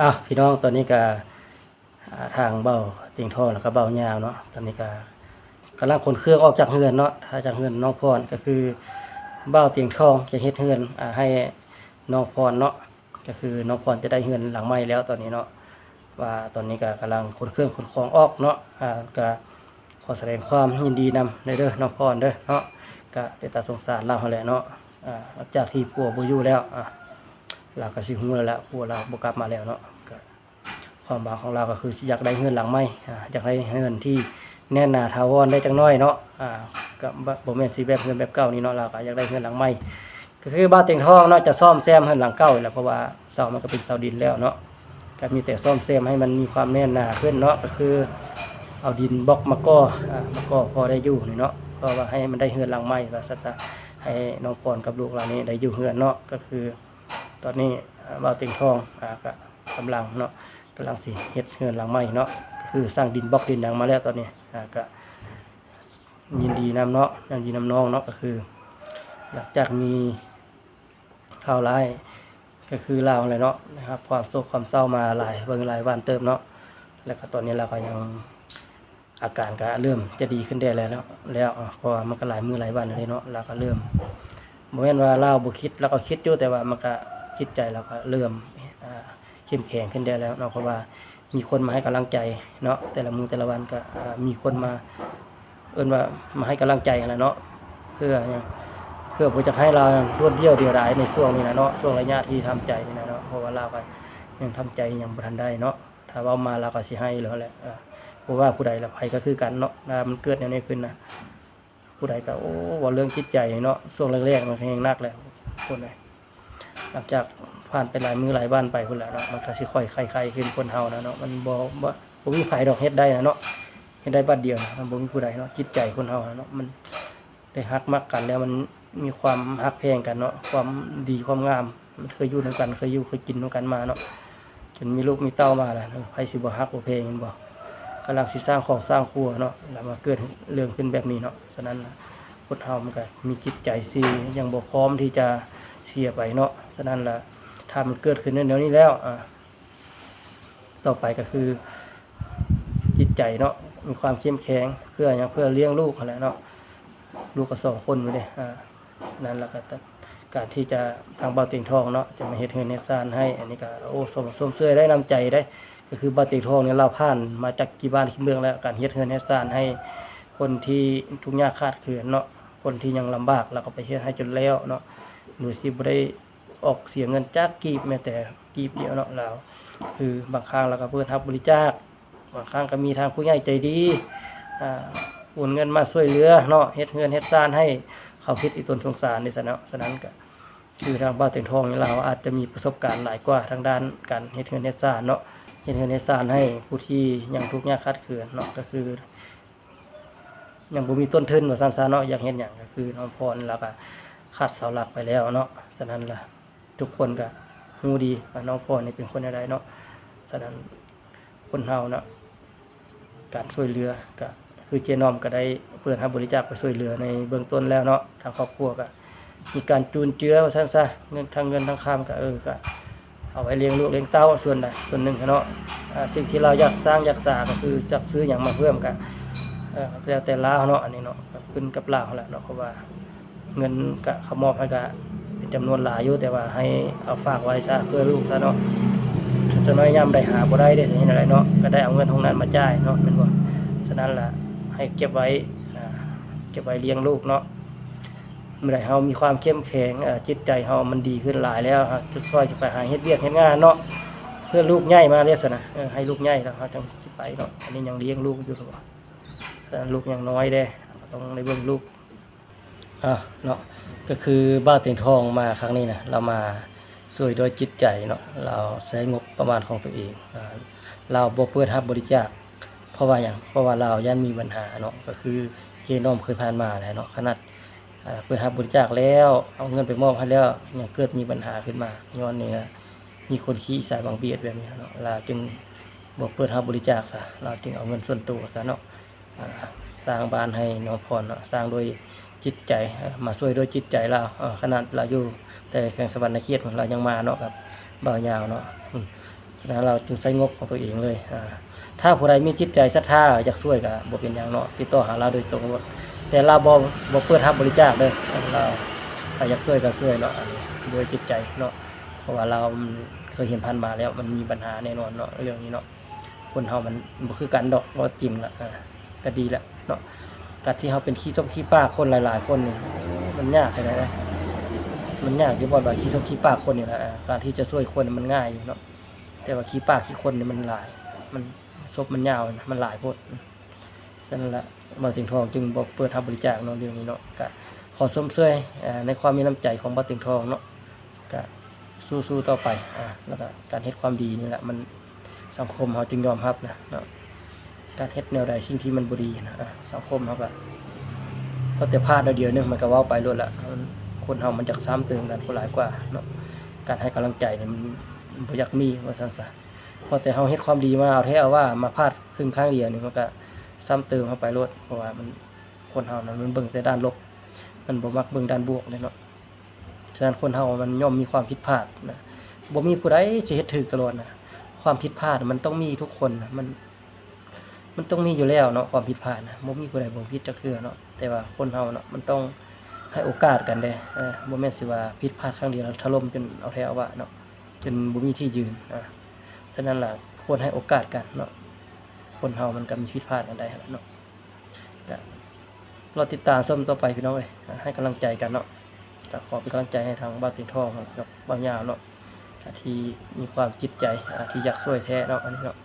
ອ້າວ ພີ່ນ້ອງ ຕອນນີ້ກະ ອ່າ ທາງບ່າວຕຽງທອງ ແລ້ວກະບ່າວຍາວເນາະ ຕອນນີ້ກະກຳລັງຂົນເຄື່ອງອອກຈາກເຮືອນເນາະ ຈາກເຮືອນນ້ອງພອນ ກະຄືບ່າວຕຽງທອງຈະເຮັດເຮືອນ ອ່າ ໃຫ້ນ້ອງພອນເນາະ ກະຄືນ້ອງພອນຈະໄດ້ເຮືອນຫຼັງໃໝ່ແລ້ວຕອນນີ້ເນາະ ວ່າຕອນນີ້ກະກຳລັງຂົນເຄື່ອງຂົນຂອງອອກເນາະ ອ່າ ກະຂໍສະແດງຄວາມຍິນດີນຳເດີ ນ້ອງພອນເດີເນາະ ກະເປັນຕາສົງສານລາວຫັ້ນແຫຼະເນາະ ອ່າ ຫຼັງຈາກທີ່ຜົວບໍ່ຢູ່ແລ້ວ ອ່າ ລາວກະຊິຮູ້ແລ້ວແຫຼະ ຜົວລາວບໍ່ກັບມາແລ້ວເນາະ ກະ ຄວາມຫວັງຂອງລາວກະຄືຢາກໄດ້ເຮືອນຫຼັງໃໝ່ ອ່າ ຢາກໄດ້ເຮືອນທີ່ແໜ້ນໜາຖາວອນໄດ້ຈັກໜ້ອຍເນາະ ອ່າ ກະບໍ່ ບໍ່ແມ່ນຊິແບບເຮືອນແບບເກົ່ານີ້ເນາະ ລາວກະຢາກໄດ້ເຮືອນຫຼັງໃໝ່ ກະຄືບ່າວຕຽງທອງເນາະ ຈະສ້ອມແຊມເຮືອນຫຼັງເກົ່ານີ້ແຫຼະ ເພາະວ່າເສົາມັນກະເປັນເສົາດິນແລ້ວເນາະ ກະມີແຕ່ສ້ອມແຊມໃຫ້ມັນມີຄວາມແໜ້ນໜາຂຶ້ນເນາະ ກະຄືເອົາດິນບລັອກມາກໍ່ ອ່າ ມາກໍ່ພໍໄດ້ຢູ່ນີ້ເນາະ ເພາະວ່າໃຫ້ມັນໄດ້ເຮືອນຫຼັງໃໝ່ວ່າຊັ້ນຊະ ໃຫ້ນ້ອງພອນກັບລູກຫຼານນີ້ໄດ້ຢູ່ເຮືອນເນາະ ກະຄືຕອນນີ້ ອ່າ ບ່າວຕຽງທອງ ອ່າ ກະ ກຳລັງເນາະ ກຳລັງຊິເຮັດເຮືອນຫຼັງໃໝ່ເນາະ ກະຄືສ້າງດິນບລັອກດິນຫຍັງມາແລ້ວຕອນນີ້ ອ່າ ກະຍິນດີນຳເນາະ ຍິນດີນຳນ້ອງເນາະ ກະຄືຫຼັງຈາກມີຂ່າວຮ້າຍ ກະຄືລາວຫັ້ນແຫຼະເນາະ ໄດ້ຮັບຄວາມໂສກຄວາມເສົ້າມາຫຼາຍເບິ່ງຫຼາຍວັນເຕີບເນາະ ແລ້ວກະຕອນນີ້ລາວກະຍັງ ອາການກະເລີ່ມຈະດີຂຶ້ນແດ່ແລ້ວເນາະ ແລ້ວ ເພາະວ່າມັນກະຫຼາຍມື້ຫຼາຍວັນແລ້ວເນາະ ລາວກະເລີ່ມ ບໍ່ແມ່ນວ່າລາວບໍ່ຄິດ ລາວກະຄິດຢູ່ ແຕ່ວ່າມັນກະ ຈິດໃຈລາວກະເລີ່ມ ອ່າ ເຂັ້ມແຂງຂຶ້ນແດ່ແລ້ວເນາະ ເພາະວ່າມີຄົນມາໃຫ້ກຳລັງໃຈເນາະ ແຕ່ລະມື້ແຕ່ລະວັນກະ ອ່າ ມີຄົນມາ ເອີ້ນວ່າມາໃຫ້ກຳລັງໃຈຫັ້ນແຫຼະເນາະ ເພື່ອຫຍັງ ເພື່ອບໍ່ຢາກໃຫ້ລາວໂດດດ່ຽວດຽວດາຍໃນຊ່ວງນີ້ນະເນາະ ຊ່ວງໄລຍະທີ່ທຳໃຈນີ້ນະເນາະ ເພາະວ່າລາວກະຍັງທຳໃຈຍັງບໍ່ທັນໄດ້ເນາະ ຖ້າເວົ້າມາລາວກະຊິໄຫ້ແລ້ວແຫຼະ ເອີ ບໍ່ວ່າຜູ້ໃດລະ ໃຜກະຄືກັນເນາະ ຖ້າມັນເກີດແນວນີ້ຂຶ້ນນະ ຜູ້ໃດກະ ໂອ້ ເວົ້າເລື່ອງຈິດໃຈເນາະ ຊ່ວງແລກໆມັນກະແຮງໜັກແຫຼະ ຄົນໃດ ຫຼັງຈາກຜ່ານໄປຫຼາຍມື້ຫຼາຍວັນໄປພຸ້ນແຫຼະເນາະ ມັນກະຊິຄ່ອຍໄຄໆຂຶ້ນ ຄົນເຮົານະເນາະ ມັນບໍ່ ບໍ່ ບໍ່ມີໃຜດອກເຮັດໄດ້ນະເນາະ ເຮັດໄດ້ບາດດຽວນະ ມັນບໍ່ມີຜູ້ໃດເນາະ ຈິດໃຈຄົນເຮົານະເນາະ ມັນ ໄດ້ຮັກມັກກັນແລ້ວ ມັນມີຄວາມຮັກແພງກັນເນາະ ຄວາມດີຄວາມງາມ ມັນເຄີຍຢູ່ນຳກັນ ເຄີຍຢູ່ເຄີຍກິນນຳກັນມາເນາະ ຈົນມີລູກມີເຕົ້າມາລະ ໃຜຊິບໍ່ຮັກບໍ່ແພງແມ່ນບໍ່ ກຳລັງຊິສ້າງຄອບສ້າງຄົວເນາະ ແລ້ວມາເກີດເລື່ອງຂຶ້ນແບບນີ້ເນາະ ສະນັ້ນລະ ຄົນເຮົາມັນກະມີຈິດໃຈທີ່ຍັງບໍ່ພ້ອມທີ່ຈະເສຍໄປເນາະ ສະນັ້ນລະ ຖ້າມັນເກີດຂຶ້ນແນວນີ້ແລ້ວ ອ່າ ຕໍ່ໄປກະຄືຈິດໃຈເນາະ ມີຄວາມເຂັ້ມແຂງ ເພື່ອຫຍັງ ເພື່ອລ້ຽງລູກຫັ້ນແຫຼະເນາະ ລູກກະສອງຄົນພຸ້ນເດ ອ່າ ນັ້ນລະກະ ການທີ່ຈະ ທາງບ່າວຕຽງທອງເນາະ ຈະມາເຮັດເຮືອນເຮັດຊານໃຫ້ ອັນນີ້ກະ ໂອ້ ຊົມ ຊົມເຊີຍໄດ້ ນ້ຳໃຈໄດ້ ກະຄືບ່າວຕຽງທອງນີ້ລາວຜ່ານມາຈັກກີ່ບ້ານກີ່ເມືອງແລ້ວ ການເຮັດເຮືອນເຮັດຊານໃຫ້ຄົນທີ່ທຸກຍາກຂາດເຂີນເນາະ ຄົນທີ່ຍັງລຳບາກ ລາວກະໄປເຮັດໃຫ້ຈົນແລ້ວເນາະ ໂດຍທີ່ບໍ່ໄດ້ ອອກເສຍເງິນຈັກກີບ ແມ້ແຕ່ກີບດຽວເນາະ ລາວ ຄືບາງຄັ້ງລາວກະເປີດຮັບບໍລິຈາກ ບາງຄັ້ງກະມີທາງຜູ້ໃຫຍ່ໃຈດີ ອ່າ ໂອນເງິນມາຊ່ວຍເຫຼືອເນາະ ເຮັດເຮືອນເຮັດຊານໃຫ້ ເຂົາຄິດອີຕົນສົງສານເດຊັ້ນເນາະ ສະນັ້ນກະ ຄືທາງບ່າວຕຽງທອງນີ້ ລາວອາດຈະມີປະສົບການຫຼາຍກວ່າທາງດ້ານການເຮັດເຮືອນເຮັດຊານເນາະ ເຮັດເຮືອນເຮັດຊານໃຫ້ຜູ້ທີ່ຍັງທຸກຍາກຂາດເຂີນເນາະ ກະຄື ຍັງບໍ່ມີຕົ້ນທຶນວ່າຊັ້ນຊະເນາະ ຢາກເຮັດຫຍັງກະຄືນ້ອງພອນລາວກະຂາດເສົາຫຼັກໄປແລ້ວເນາະ ສະນັ້ນລະ ທຸກຄົນກະຮູ້ດີວ່ານ້ອງພອນນີ້ເປັນຄົນແນວໃດເນາະ ສະນັ້ນຄົນເຮົາເນາະ ການຊ່ວຍເຫຼືອກະ ຄືເຈນ້ອມກະໄດ້ເປີດຮັບບໍລິຈາກໄປຊ່ວຍເຫຼືອໃນເບື້ອງຕົ້ນແລ້ວເນາະ ທາງຄອບຄົວກະ ມີການຈຸນເຈືອວ່າຊັ້ນຊະ ເງິນ ທັງເງິນທັງຄຳກະ ເອີ ກະເອົາໄວ້ລ້ຽງລູກລ້ຽງເຕົ້າສ່ວນໃດສ່ວນໜຶ່ງຫັ້ນເນາະ ອ່າ ສິ່ງທີ່ລາວຢາກສ້າງຢາກສາກະຄືຢາກຊື້ຫຍັງມາເພີ່ມກະ ເອີ ແລ້ວແຕ່ລາວເນາະ ອັນນີ້ເນາະ ກະຂຶ້ນກັບລາວຫັ້ນແຫຼະເນາະ ເພາະວ່າເງິນກະເຂົາມອບໃຫ້ກະເປັນຈຳນວນຫຼາຍຢູ່ ແຕ່ວ່າໃຫ້ເອົາຝາກໄວ້ຊະເພື່ອລູກຊະເນາະ ຈັກໜ້ອຍຍາມໃດຫາບໍ່ໄດ້ເດ້ ເຮັດແນວໃດເນາະ ກະໄດ້ເອົາເງິນຫ້ອງນັ້ນມາຈ່າຍເນາະ ແມ່ນບໍ່ ສະນັ້ນລະໃຫ້ເກັບໄວ້ ອ່າ ເກັບໄວ້ລ້ຽງລູກເນາະ ເມື່ອໃດເຮົາມີຄວາມເຂັ້ມແຂງ ເອີ ຈິດໃຈເຮົາມັນດີຂຶ້ນຫຼາຍແລ້ວ ເຮົາຈະຊ່ອຍຈະໄປຫາເຮັດວຽກເຮັດງານເນາະ ເພື່ອລູກໃຫຍ່ມາແລ້ວຊັ້ນນະ ເອີ ໃຫ້ລູກໃຫຍ່ແລ້ວເຮົາຈັ່ງຊິໄປເນາະ ອັນນີ້ຍັງລ້ຽງລູກຢູ່ ລູກຍັງນ້ອຍເດ້ ເຮົາກະຕ້ອງໄດ້ເບິ່ງລູກ ອ່າ ເນາະ ກະຄືບ່າວຕຽງທອງມາຄັ້ງນີ້ນະ ລາວມາຊ່ວຍດ້ວຍຈິດໃຈເນາະ ລາວໃຊ້ງົບປະມານຂອງຕົວເອງ ອ່າ ລາວບໍ່ເປີດຮັບບໍລິຈາກ ເພາະວ່າຫຍັງ ເພາະວ່າລາວຢ້ານມີບັນຫາເນາະ ກະຄືເຈນ້ອມເຄີຍຜ່ານມາແລ້ວເນາະ ຂະໜາດ ອ່າ ເປີດຮັບບໍລິຈາກແລ້ວ ເອົາເງິນໄປມອບໃຫ້ແລ້ວ ຍັງເກີດມີບັນຫາຂຶ້ນມາ ຍ້ອນນີ້ລະ ມີຄົນຂີ້ສາຍບາງບຽດແບບນີ້ເນາະ ລາວຈຶ່ງບໍ່ເປີດຮັບບໍລິຈາກຊະ ລາວຈຶ່ງເອົາເງິນສ່ວນໂຕຊະເນາະ ອ່າ ສ້າງບ້ານໃຫ້ນ້ອງພອນເນາະ ສ້າງດ້ວຍຈິດໃຈ ເອີ ມາຊ່ວຍດ້ວຍຈິດໃຈລາວ ເອີ ຂະໜາດລາວຢູ່ແຕ່ແຂວງສະຫວັນນະເຂດພຸ້ນ ລາວຍັງມາເນາະ ກັບບ່າວຍາວເນາະ ອືມ ສະນັ້ນລາວຈຶ່ງໃຊ້ງົບຂອງຕົວເອງເລີຍ. ອາ ຖ້າຜູ້ໃດມີຈິດໃຈສັດທາຢາກຊ່ວຍກໍບໍ່ເປັນຫຍັງເນາະ, ຕິດຕໍ່ຫາລາວໂດຍຕົງໂລດ, ແຕ່ລາວບໍ່ ບໍ່ເປີດຮັບບໍລິຈາກເດີ. ລາວ ຖ້າຢາກຊ່ວຍກໍຊ່ວຍເນາະ, ອັນນີ້ດ້ວຍຈິດໃຈເນາະ, ເພາະວ່າລາວ ເຄີຍເຫັນຜ່ານມາແລ້ວ ມັນມີບັນຫາແນ່ນອນເນາະ ເລື່ອງນີ້ເນາະ. ຄົນເຮົາມັນບໍ່ຄືກັນດອກ ເວົ້າຈິງລະ ກໍດີແລ້ວເນາະ. ການທີ່ເຮົາເປັນຂີ້ສົບຂີ້ປາກຄົນຫຼາຍໆຄົນນີ້ ມັນຍາກແທ້ໃດ ມັນຍາກຢູ່ບ່ອນວ່າຂີ້ສົບຂີ້ປາກຄົນນີ້ລະ. ການທີ່ຈະຊ່ວຍຄົນມັນງ່າຍຢູ່ເນາະ, ແຕ່ວ່າຂີ້ປາກຂີ້ຄົນນີ້ມັນຫຼາຍ ມັນ ສົບມັນຍາວ ມັນຫຼາຍໂພດ. ສະນັ້ນລະ ບ່າວຕຽງທອງຈຶ່ງບໍ່ເປີດຮັບບໍລິຈາກເນາະ ເລື່ອງນີ້ເນາະ. ກະຂໍຊົມເຊີຍ ອາ ໃນຄວາມມີນ້ຳໃຈຂອງບ່າວຕຽງທອງເນາະ, ກະສູ້ໆຕໍ່ໄປ. ອາ ແລ້ວກະການເຮັດຄວາມດີນີ້ແຫຼະ ມັນ ສັງຄົມເຮົາຈຶ່ງຍອມຮັບນະເນາະ. ການເຮັດແນວໃດ ສິ່ງທີ່ມັນບໍ່ດີນະ ອາ ສັງຄົມເຮົາກະ ພໍແຕ່ພາດໜ້ອຍດຽວໜຶ່ງ ມັນກະເວົ້າໄປໂລດລະ. ຄົນເຮົາມັນຢາກຊ້ຳເຕີມກັນຜູ້ຫຼາຍກວ່າເນາະ. ການໃຫ້ກຳລັງໃຈນີ້ມັນ ມັນບໍ່ຢາກມີ ວ່າຊັ້ນຊະ. ພໍແຕ່ເຮົາເຮັດຄວາມດີມາ ເອົາແທ້ເອົາວ່າ ມາພາດເພິ່ງຄັ້ງດຽວນີ້ ມັນກະຊ້ຳເຕີມເຮົາໄປໂລດ, ເພາະວ່າມັນ ຄົນເຮົານັ້ນມັນເບິ່ງແຕ່ດ້ານລົບ ມັນບໍ່ມັກເບິ່ງດ້ານບວກເດ້ເນາະ. ສະນັ້ນຄົນເຮົາມັນຍ່ອມມີຄວາມຜິດພາດນະ, ບໍ່ມີຜູ້ໃດຈະເຮັດຖືກຕະຫຼອດນະ. ຄວາມຜິດພາດມັນຕ້ອງມີທຸກຄົນນະ, ມັນ ມັນຕ້ອງມີຢູ່ແລ້ວເນາະ ຄວາມຜິດພາດນະ, ບໍ່ມີຜູ້ໃດບໍ່ຜິດຈັກເທື່ອເນາະ. ແຕ່ວ່າຄົນເຮົາເນາະ ມັນຕ້ອງໃຫ້ໂອກາດກັນເດ້. ເອີ ບໍ່ແມ່ນຊິວ່າຜິດພາດຄັ້ງດຽວແລ້ວຖະຫຼົ່ມຈົນເອົາແທ້ເອົາວ່າເນາະ, ຈົນບໍ່ມີທີ່ຢືນ. ອາ ສະນັ້ນລະ ຄວນໃຫ້ໂອກາດກັນເນາະ, ຄົນເຮົາມັນກໍມີຜິດພາດກັນໄດ້ຫັ້ນລະເນາະ. ກະລໍຕິດຕາມຊົມຕໍ່ໄປພີ່ນ້ອງເອີຍ, ໃຫ້ກຳລັງໃຈກັນເນາະ. ກະຂໍເປັນກຳລັງໃຈໃຫ້ທາງບ່າວຕຽງທອງກັບບ່າວຍາວເນາະ, ທີ່ມີຄວາມຈິດໃຈ ທີ່ຢາກຊ່ວຍແທ້ເນາະ ອັນນີ້ເນາະ.